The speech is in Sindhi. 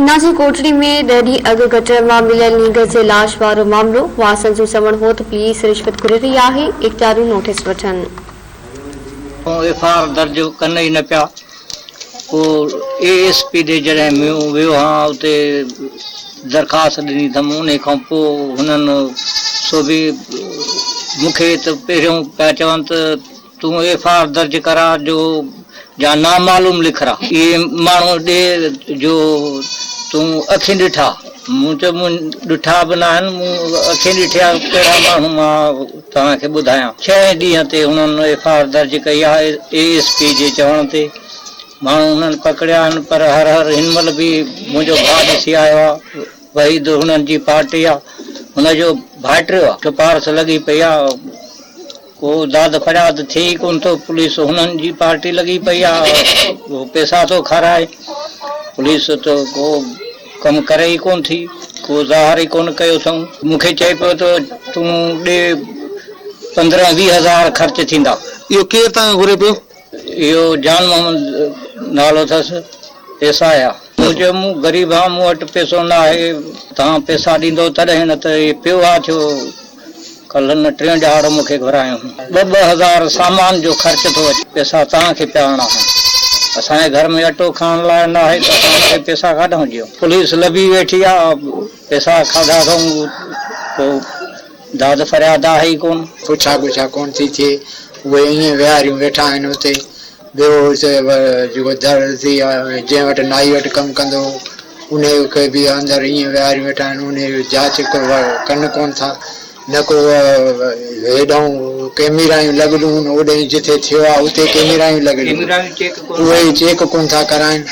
ناصر ڪوٽڙي ۾ ڏهه ڏينهن اڳ گٽر مان مليل نينگر جي لاش وارو معاملو، وارثن جو چوڻ هو ته پوليس رشوت گهري رهي آهي، اختياريون نوٽيس وٺن. ايف I R درج ڪن ئي نه پيا. پوء اي ايس پي ڏي جڏهن مون ويو هان اتي درخواست ڏني اٿم انهي کان پوء هنن سو به مون کي ته پهريون پيا چون ته تون ايف I R درج ڪراء جو جا نامعلوم لکراء. اهي ماڻهو ڏي جو تون اکين ڏٺا. مون چيو مون ڏٺا به ناهن، مون اکين ڏٺيا ڪهڙا ماڻهو مان توهان کي ٻڌايان. ڇهين ڏينهن تي هنن ايف I R درج ڪئي آهي اي ايس پي جي چوڻ تي. ماڻهو هنن پڪڙيا آهن پر هر هر هن مهل به منهنجو ڀاء ڏسي آيو آهي. وحيد هنن جي پارٽي آ، هن جو ڀائٽيو آ. سپارس لڳي پئي آ. ڪو داد فرياد ٿئي ئي ڪونه ٿو، پوليس هنن جي پارٽي لڳي پئي آ، هو پئسا ٿو کارائي، پوليس ته ڪو ڪم ڪري ئي ڪونه ٿي، ڪو ظاهر ئي ڪونه ڪيو اٿئون. مون کي چئي پيو ته تون ڏي 15 20 هزار خرچ ٿيندا. اهو ڪير توهان کان گهري پيو؟ اهو جان محمد نالو اٿس، ايس I آ. مون چيو مون غريب آهيان، مون وٽ پئسو نه آهي، توهان پئسا ڏيندو تڏهن نه ته هي پيو آ ٿيو. ڪلهه نه ٽيون ڏهاڙو مون کي گهرايو هو. ٻه ٻه هزار سامان جو خرچ ٿو اچي. پئسا توهان کي پيا آڻان هان. اسان جي گهر ۾ اٽو کائڻ لاء نه آهي ته توهان کي پئسا ڪاڏانهن ڏيون. پوليس لڀي ويٺي آ. پئسا کاڌا اٿئون ڪو داد فرياد آهي ئي ڪونه. پڇا ڳڇا ڪونه ٿي ٿئي. اهي ائين ويهاريون ويٺا آهن اتي. ٻيو اتي جيڪو درزي جنهن وٽ نائي وٽ ڪم ڪندو هو انهيء کي به اندر ائين ويهاريون ويٺا آهن، انهيء جو جاچ ڪن ڪونه ٿا، نه ڪو هيڏانهن ڪئميرائون لڳل هن، اوڏانهن جٿي ٿيو آهي اتي ڪئميرائون لڳل هن، اهي چيڪ ڪونه ٿا ڪرائين.